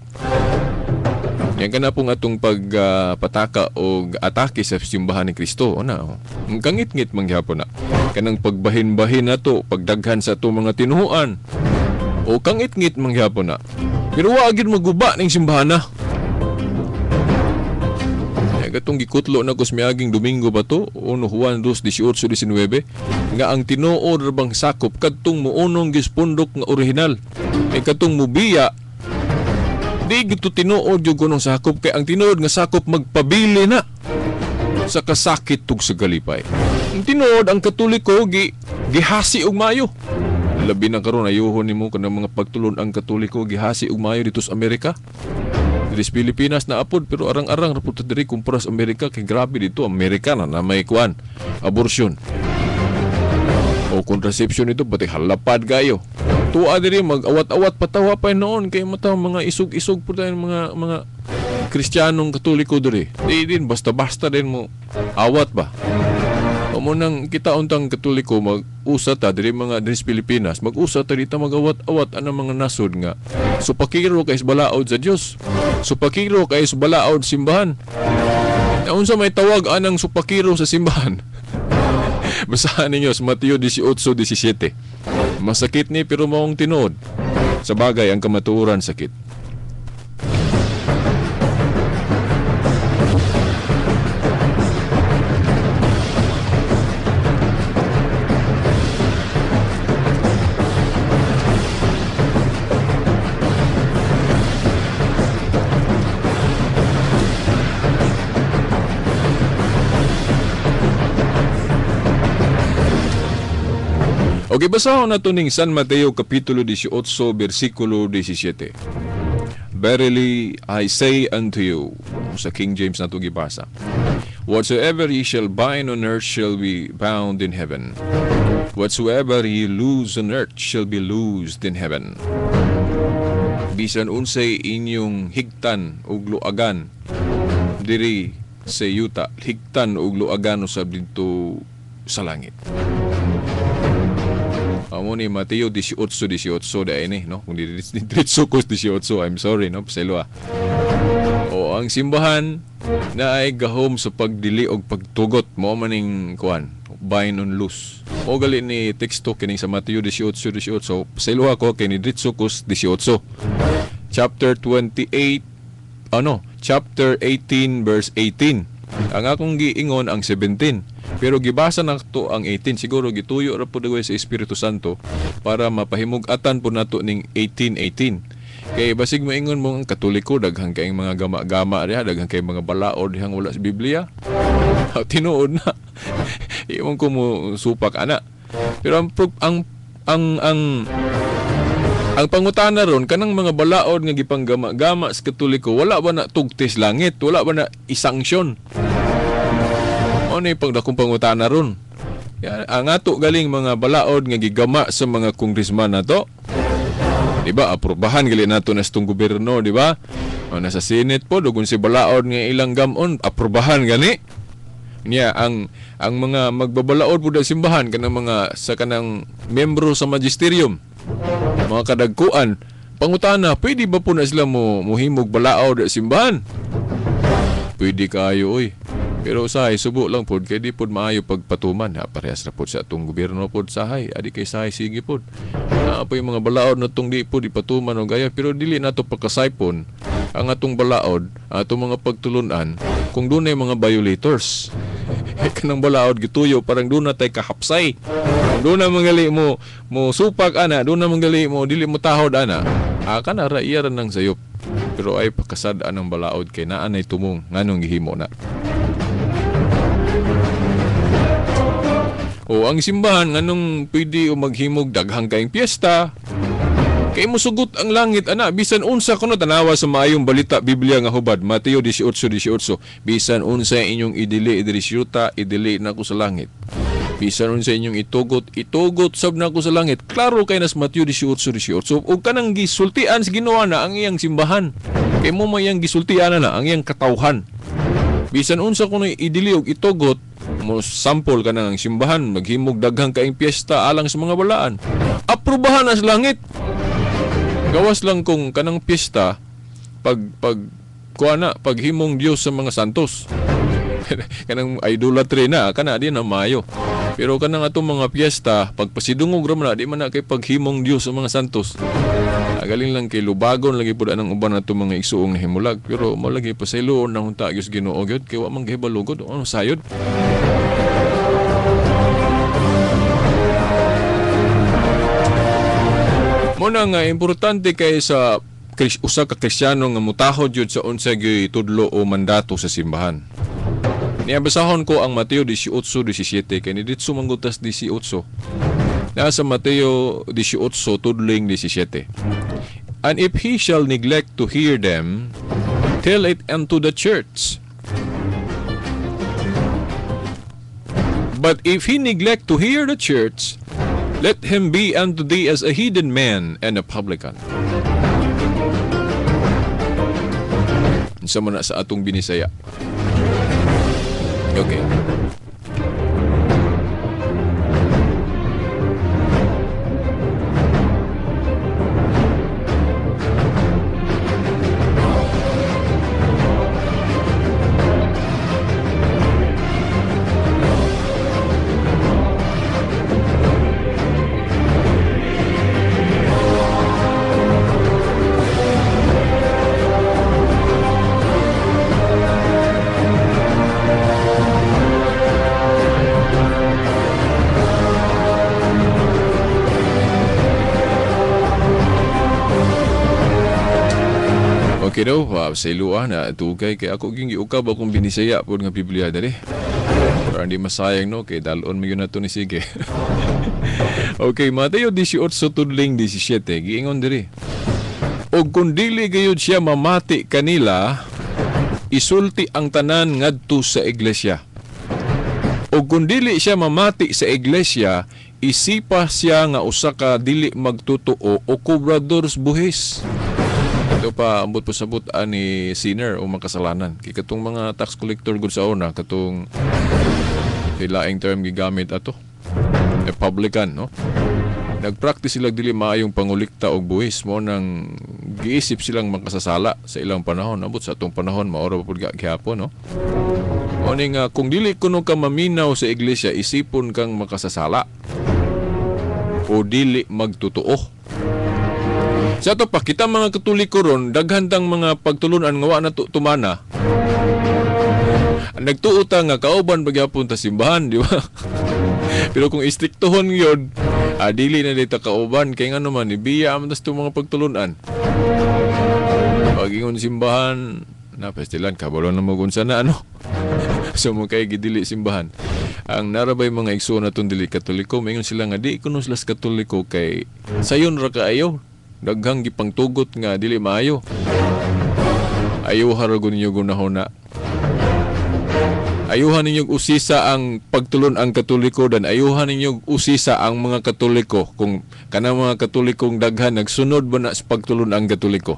Yan ka na pong atong pagpataka o atake sa simbahan ni Kristo. O na, o. Ang kangitngit mangyapon na. Kanang pagbahin-bahin na to, pagdaghan sa atong mga tinuhuan. O kangitngit mangyapon na. Pero wa agad maguba ning simbahan na. Kaya katong gikutlo na kus miaging Domingo ba to? 1 Juan 2, 18, 19. Nga ang tinuod bang sakop kadtong muunong gispundok nga orihinal. Ay katong mubiya, di gito tinuod yung kunong sakop kay ang tinuod nga sakop magpabili na sa kasakit tug sa galipay. Ang tinuod ang Katoliko gihasi og maayo. Labi na karon ayuhon nimo kanang mga pagtulon ang Katoliko gihasi og maayo dito sa Amerika. Diri sa Pilipinas na apod pero arang-arang ra pud diri kumpara sa Amerika kay grabe dito Amerika na may kuan abortion. O contraception ito pati halapad kayo. Tuwa diri mag-awat-awat patawa pa noon kay mata mga isog-isog po tayo mga Kristiyanong Katoliko diri. Di din basta-basta din mo awat ba. O mo nang kita untang Katoliko mag-usa ta diri mga diri sa Pilipinas, mag-usa ta dita mag-awat-awat anang mga nasod nga supakiro kay balaod sa Dios. Supakiro kay balaod simbahan. Unsa may tawag anang supakiro sa simbahan? Basahan ninyo sa Mateo 18:17. Masakit ni pero maong tinuod. Sa bagay ang kamatuoran sakit. Okay, basahon na ito ning San Mateo Kapitulo 18, versikulo 17. Verily I say unto you, sa King James na ito gibasa, whatsoever ye shall bind on earth shall be bound in heaven. Whatsoever ye loose on earth shall be loosed in heaven. Bisan unsay inyong higtan ug luagan diri sa yuta, higtan ug luagan usab didto sa langit. Amo ni Mateo 18:18 dai ni, no? Kung diretso ko 18, I'm sorry, no? Paselo ah. O ang simbahan na ay gahom sa pagdili og pagtugot, mao maning kuan. bind on loose. O gali ni teksto kining sa Mateo 18:18. Pasayloa ko kay ni diretso ko 18. Chapter 28 chapter 18 verse 18. Ang akong giingon ang 17. Pero gibasa na to ang 18. Siguro gituyo ra pud sa Espiritu Santo para mapahimug-atan po nato ning 18:18. Kay basig moingon mo ang Katoliko daghang kayong mga gama-gama diha, daghang kayong mga balaod dihang wala sa Biblia. Tinuod na. Iwang ko mo supak ana. Pero ang pangutana ron kanang mga balaod nga gipanggama-gama sa Katoliko, wala ba na tugtis langit, wala ba na isanksyon? Ano yung pagdakong pangutana ron? Ang ato galing mga balaod nga gigama sa mga kongresman na to, di ba? Aprobahan gali nato na sa itong gobyerno, di ba? O, nasa Senate po, dugon si balaod nga ilang gamon, aprobahan gani. Niya ang mga magbabalaod po da simbahan kanang mga sa kanang membro sa magisterium, mga kadagkuan, pangutana, pwede ba po na sila mo muhimog balaod da simbahan? Pwede kayo oy. Pero usahay subo lang pod kay di pod maayo pagpatuman. Ha, parehas ra pod sa atong gobyerno pod sahay, adi kay sahay sige pod. Naa po yung mga balaod na tong di pod ipatuman og gaya, pero dili nato pagkasaipon ang atong balaod, atong mga pagtulunan kung dunay mga violators. Kanang balaod gituyo parang doon na tay kahapsay. Kung doon na mangali mo mo supak ana, doon na mangali mo dili mo tahod ana. Kana ra iya ra nang sayop. Pero ay pakasad-an ang balaod kay naa nay tumong nganong gihimo na. O ang simbahan nganong pwede o maghimog daghang kaayong piyesta. Kay mosugot ang langit ana, bisan unsa kuno tanawa sa maayong balita Biblia nga hubad Mateo 18:18, bisan unsa inyong idili diri sa yuta, idili nako sa langit. Bisan unsa inyong itugot, itugot sab nako sa langit. Klaro kay nas Mateo 18:18. Ug kanang gisultian sa Ginoo na ang iyang simbahan. Kay mo may iyang gisultian na ang iyang katawhan. Bisan unsa kuno idili og itugot, mo sample kanang ang simbahan maghimog daghang kaayong piyesta alang sa mga balaan. Aprobahan na sa langit. Gawas lang kung kanang piyesta pag kuha na paghimong Dios sa mga santos. Kanang idolatry na kana di na maayo. Pero kanang atong mga piyesta pagpasidungog ra man na di man na kay paghimong Dios sa mga santos. Galing lang kay lubagon lagi pud anang uban atong mga igsuong nahimulag, pero mo lagi pasayloon na unta gyud Ginoo gyud kay wa man gihibalo gud ano sayod. Muna nga importante kay sa usa ka Kristiyano nga mutahod jud sa unsa gyud tudlo o mandato sa simbahan. Niya basahon ko ang Mateo 18:17 kay ni ditso manggutas 18. Nasa Mateo 18 tudling 17. And if he shall neglect to hear them, tell it unto the church. But if he neglect to hear the church, let him be unto thee as a heathen man and a publican. Unsa man na sa atong binisaya. Okay. Okay daw, sa iluwa na tugay kay ako ging giukab akong binisaya pod nga Biblia dali. Para hindi masayang no kay dalon mo yun na to ni sige. Okay, Mateo 18:17 giingon diri. Og kun dili gayud siya mamati kanila, isulti ang tanan ngadto sa iglesia. Og kun dili siya mamati sa iglesia, isipa siya nga usa ka dili magtotoo o kobrador sa buhis. Ito pa ambot pasabot ani sinner o makasalanan. Kay katong mga tax collector gud sa una, katong laing term gigamit ato, publican, no? Nagpractice sila dili maayong pangulikta og buhis, mo nang giisip silang makasasala sa ilang panahon. Ambot sa atong panahon maora pa pud gihapon, no? O ni nga kung dili kuno ka maminaw sa iglesia, isipon kang makasasala o dili magtotoo. Sa ato pa kita mga Katoliko ron, daghan tang mga pagtulunan nga wa na tumana. Nagtuo ta nga kauban pagyapon ta simbahan, di ba? Pero kung istriktohon gyud, dili na dita kauban kay ngano man ibiya man tas mga pagtulunan. Pag-ingon simbahan, na pestilan kabalo na mo unsa na ano. So mo kay gidili simbahan. Ang narabay mga igsoon natong dili Katoliko, maingon sila nga di kuno sila sa Katoliko kay sayon ra kaayo. Daghang gipangtugot nga dili maayo. Ayuha ra gud ninyo gunahona. Ayuhan ninyo usisa ang pagtulon ang Katoliko dan ayuhan ninyo usisa ang mga Katoliko kung kanang mga Katolikong daghan nagsunod ba na sa pagtulon ang Katoliko.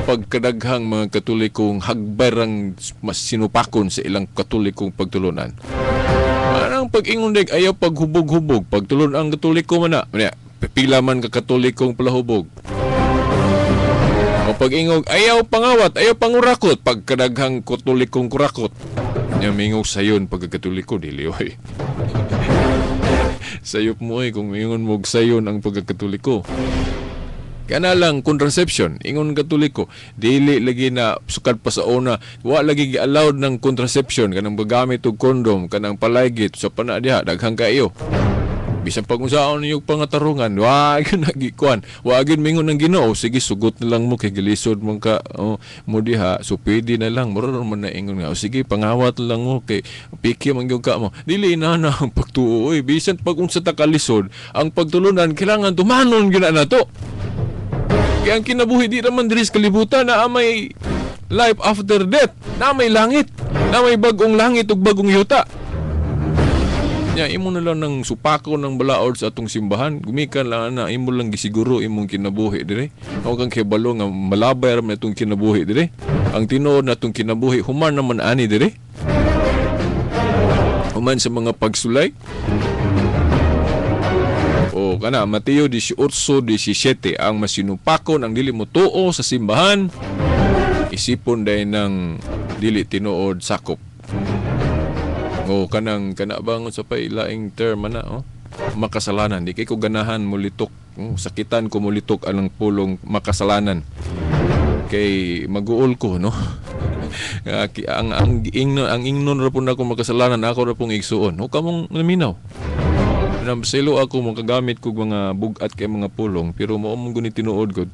Pagkadaghang mga Katolikong hagbarang mas sinupakon sa ilang Katolikong pagtulunan. Anang pag-ingon deg ayaw paghubog-hubog pagtulon ang Katoliko man na. Pila man ka Katolikong palahubog. O pag-ingog ayaw pangawat, ayaw pangurakot pagkadaghang Katolikong kurakot. Nya mingog sayon pagkakatoliko dili oy. Sayop mo oy kung mingon mo sayon ang pagkakatoliko. Kana lang contraception, ingon Katoliko, dili lagi na sukad pa sa una, wa lagi gi-allowed ng contraception kanang paggamit og kondom, kanang palaygit sa pana diha daghang kaayo. Bisan pag unsaon ninyo pangatarungan, wa gyud nagikuan, wa gyud mingon ng Ginoo, sige sugot na lang mo kay gilisod man ka oh, mo diha, so pwede na lang, mura man na ingon nga, oh, sige pangawat lang mo kay piki man gyud ka mo. Dili na na ang pagtuo oy, bisan pag unsa ta kalisod, ang pagtulunan kailangan tumanon gyud na nato. Kaya ang kinabuhi di naman diri sa kalibutan na may life after death, na may langit, na may bagong langit ug bagong yuta. Nya imo na lang ng supako ng balaod sa atong simbahan, gumikan lang na imo lang gisiguro imong kinabuhi dire. Ako kang kibalo nga malabay ra man atong kinabuhi dire. Ang tinuod na atong kinabuhi human naman ani dire. Human sa mga pagsulay. O kana Mateo 18:17 ang masinupakon ang dili mo tuo sa simbahan isipon day ng dili tinuod sakop. O kanang kana bang sa pay laing term ana oh makasalanan di kay ko ganahan mulitok sakitan ko mulitok anang pulong makasalanan kay maguol ko no. Ang ingnon ra pud nako makasalanan ako ra pong igsuon o kamong naminaw. Silo ako makagamit kog mga bug-at kay mga pulong pero mao man guni tinuod gud.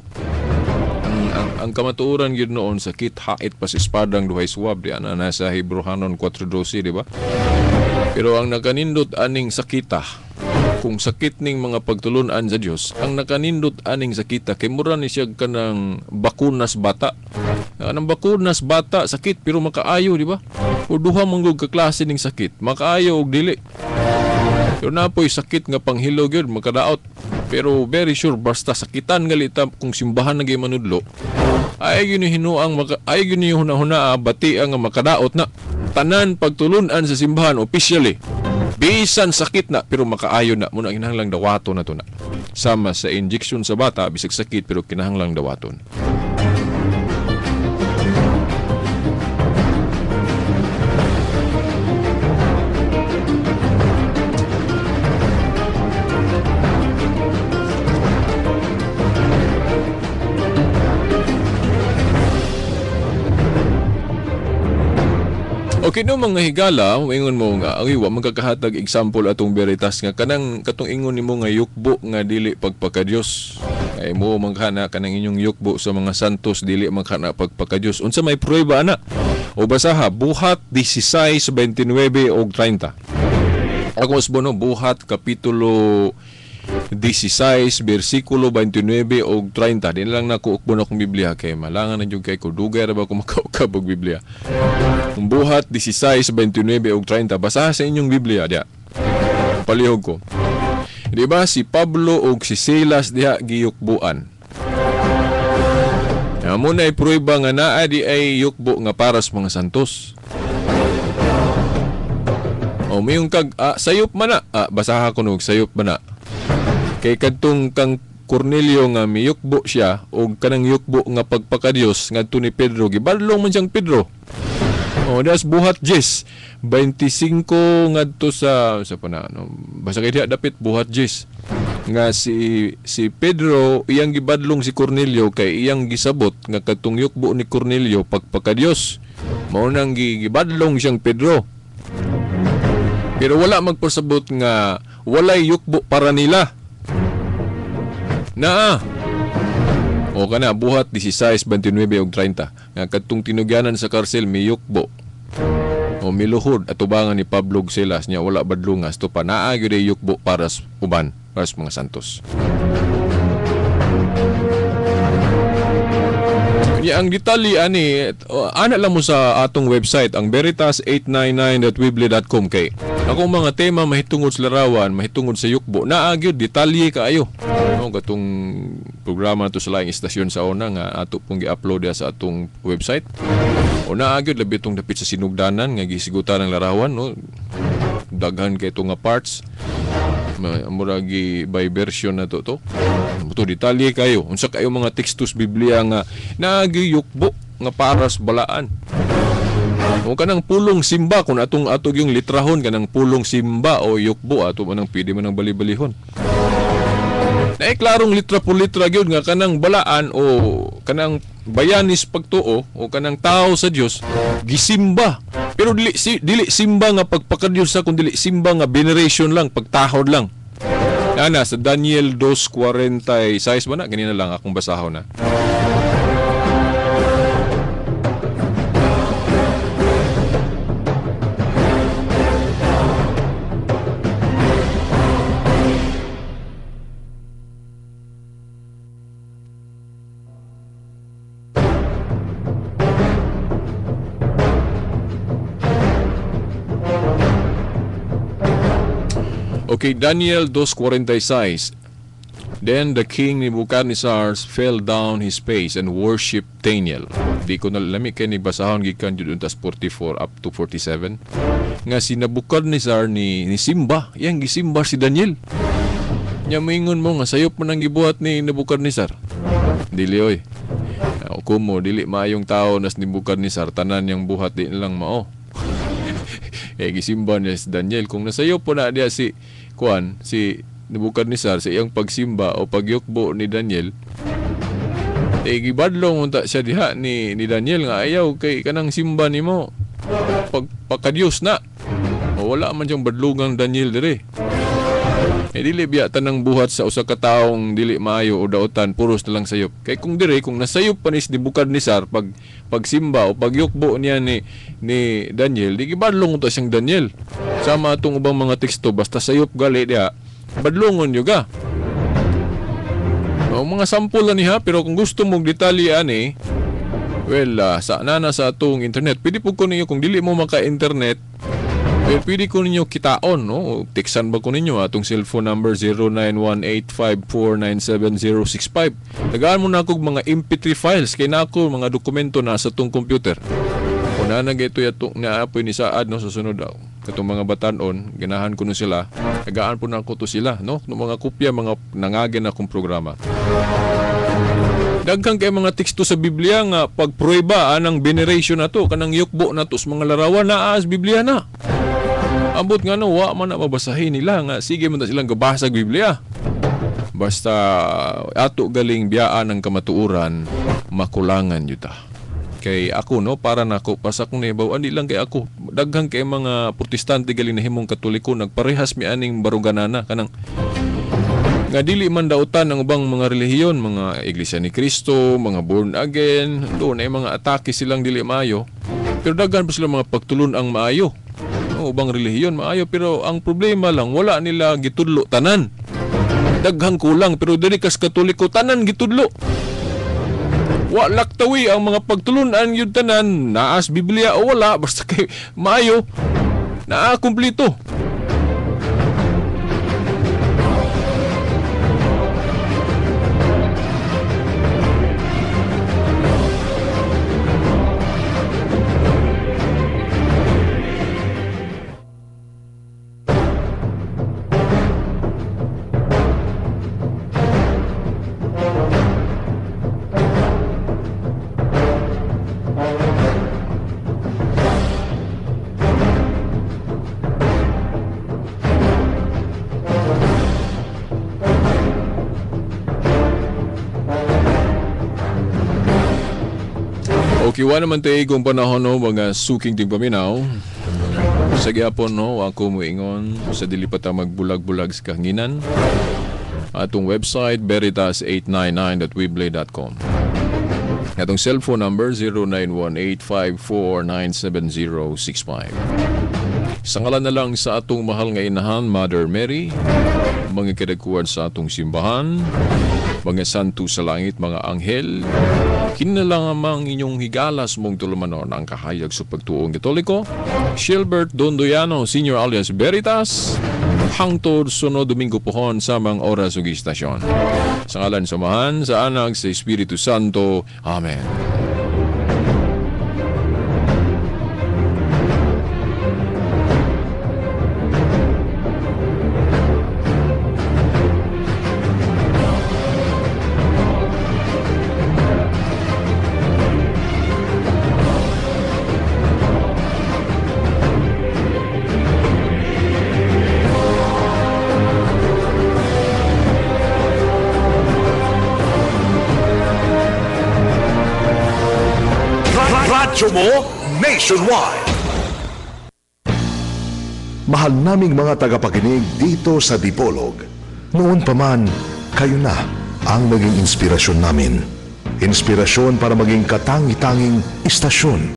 Ang kamatuoran gyud noon sakit hait pas espadang duhay swab di ana nasa Hebreohanon 4:12 di ba? Pero ang nakanindot aning sakita kung sakit ning mga pagtulun-an sa Dios, ang nakanindot aning sakita kay mura ni siya kanang bakunas bata. Anang bakunas bata sakit pero makaayo di ba? O duha man gud ka klase ning sakit, makaayo og dili. Pero napoy sakit nga panghilo gyud makadaot. Pero very sure basta sakitan galita kung simbahan na gyud manudlo. Ay gyud ni hinuang maka, ay gyud ni hunahuna bati ang makadaot na. Tanan pagtulun-an sa simbahan officially. Bisan sakit na pero makaayo na muna kinahanglang dawaton na to na. Sama sa injection sa bata bisag sakit pero kinahanglang dawaton. Okay no mga higala, ingon mo nga ay wa magkakahatag example atong Veritas nga kanang katong ingon nimo nga yukbo nga dili pagpakadios. Ay mo man kana kanang inyong yukbo sa mga santos dili man kana pagpakadios. Unsa may pruweba ana? O basaha Buhat 16:29 og 30. Ako usbono Buhat kapitulo 16 bersikulo 29 og 30. Di lang nako ukbon akong Biblia kay malangan na jud kay ko dugay ra ba ko makaukab og Biblia. Buhat 16:29 og 30. Basaha sa inyong Biblia diha. Palihog ko. Di ba si Pablo og si Silas diha giyukbuan? Amo na pruweba nga naa di ay yukbo nga para sa mga santos. O mayong kag sayop man na. Basaha ko nog sayop man na. Kay kadtong kang Cornelio nga miyukbo siya og kanang yukbo nga pagpakadiyos ngadto ni Pedro, gibadlong man siyang Pedro. Oh, das buhat Jis 25 ngadto sa pa na no, basta kay diha dapit buhat Jis nga si Pedro iyang gibadlong si Cornelio kay iyang gisabot nga kadtong yukbo ni Cornelio pagpakadios. Mao nang gibadlong siyang Pedro. Pero wala magpasabot nga walay yukbo para nila. Naa. O kana buhat 16, 29 ug 30 nga kadtong tinugyanan sa karsel miyukbo. O miluhod atubangan ni Pablo ug Silas nya wala badlungas to pa naa gyud yukbo para sa uban, para sa mga santos. Nya ang detalye ani ana lang mo sa atong website ang veritas899.weebly.com kay ako mga tema mahitungod sa larawan, mahitungod sa yukbo, naa gyud detalye kaayo. No, katong programa nato sa laing istasyon sa una nga ato pong gi-upload sa atong website. O naa gyud labi tong dapit sa sinugdanan nga gisigutan ang larawan, no. Daghan kay nga parts. Mura gi by version na to. To detalye kayo. Unsa kayo mga tekstos Biblia nga naa gyud yukbo nga paras balaan. O kanang pulong simba kung atong atog yung litrahon kanang pulong simba o yukbo ato man ang pwede man ang bali-balihon. Naay klarong litra po litra gyud nga kanang balaan o kanang bayanis pagtuo o kanang tao sa Dios gisimba. Pero dili simba nga pagpakadiyos sa kun dili simba nga veneration lang, pagtahod lang. Ana sa Daniel 2:46 ba na ganina lang akong basahon na. Okay, Daniel 2:46. Then the king Nebuchadnezzar fell down his face and worshipped Daniel. Di ko na lami kay ni basahon gikan jud untas 44 up to 47. Nga si Nebuchadnezzar ni simba, iyang gisimba si Daniel. Nya moingon mo nga sayop man ang gibuhat ni Nebuchadnezzar. Dili oy. Kumo dili maayong tao nas Nebuchadnezzar, tanan niyang buhat di lang mao. Eh gisimba niya si Daniel. Kung nasayop po na diya si Kuan, si Nebuchadnezzar sa iyang pagsimba o pagyukbo ni Daniel, eh gibadlong unta siya diha ni Daniel nga ayaw kay kanang simba nimo pagpakadiyos na. O wala man siyang badlungang Daniel dire. Eh dili biya tanang buhat sa usa ka taong dili maayo o daotan puros na lang sayop. Kay kung dire kung nasayop pa ni Nebuchadnezzar pag pagsimba o pagyukbo niya ni Daniel, di gibadlong unta siyang Daniel. Sama atong ubang mga teksto basta sayop gali diha, badlongon juga. O, mga sample na niya, pero kung gusto mong detalye ani, well, sa nana sa atong internet, pwede po ko ninyo kung dili mo maka-internet, well, pwede ko ninyo kitaon, no? Teksan ba ko ninyo atong cellphone number 0918549765. Tagaan mo na ako mga MP3 files kay na ako mga dokumento na sa atong computer. O nanag ito yatong naapoy ni saad, no, sa sunod daw. Katong mga batanon, ganahan ko no sila. Tagaan po na ako to sila, no? No, mga kopya, mga nangagin akong programa. Daghan kay mga teksto sa Biblia nga pagprueba anang veneration na to, kanang yukbo na to sa mga larawan naa sa Biblia na. Ambot nga no, wa man na mabasahin nila nga sige man ta silang gabasa Biblia. Basta ato galing biyaan ang kamatuoran, makulangan yuta. Kay ako no, para nako pas akong nahibaw, andi lang kay ako. Daghan kay mga Protestante galing nahimong Katoliko nagparehas mi aning baruganana kanang nga dili man dautan ang ubang mga relihiyon, mga Iglesia ni Cristo, mga born again, doon ay mga atake silang dili maayo. Pero daghan pa sila mga pagtulon ang maayo. O, ubang relihiyon maayo, pero ang problema lang wala nila gitudlo tanan. Daghang kulang, pero diri kas Katoliko tanan gitudlo. Wa laktawi ang mga pagtulunan yun tanan, naas Biblia o wala, basta kay maayo, naa kumpleto. Okay, wa naman tayo kung panahon no, mga suking tingpaminaw. Sa gyapon no, ako moingon sa dili pa ta magbulag-bulag sa kahanginan. Atong website veritas899.weebly.com. Atong cellphone number 0918-5497065. Sa ngalan na lang sa atong mahal nga inahan, Mother Mary, mga kadagkuan sa atong simbahan, mga santo sa langit, mga anghel, kinalang inyong higalas mong tulumanon ang kahayag sa pagtuong Katoliko, Shilbert Dondoyano, Senior alias Veritas, hangtod sunod Domingo pohon sa mga oras ug istasyon. Sa ngalan sa Amahan, sa Anak, sa Espiritu Santo. Amen. Radyo mo nationwide. Mahal naming mga tagapakinig dito sa Dipolog. Noon pa man, kayo na ang naging inspirasyon namin. Inspirasyon para maging katangi-tanging istasyon.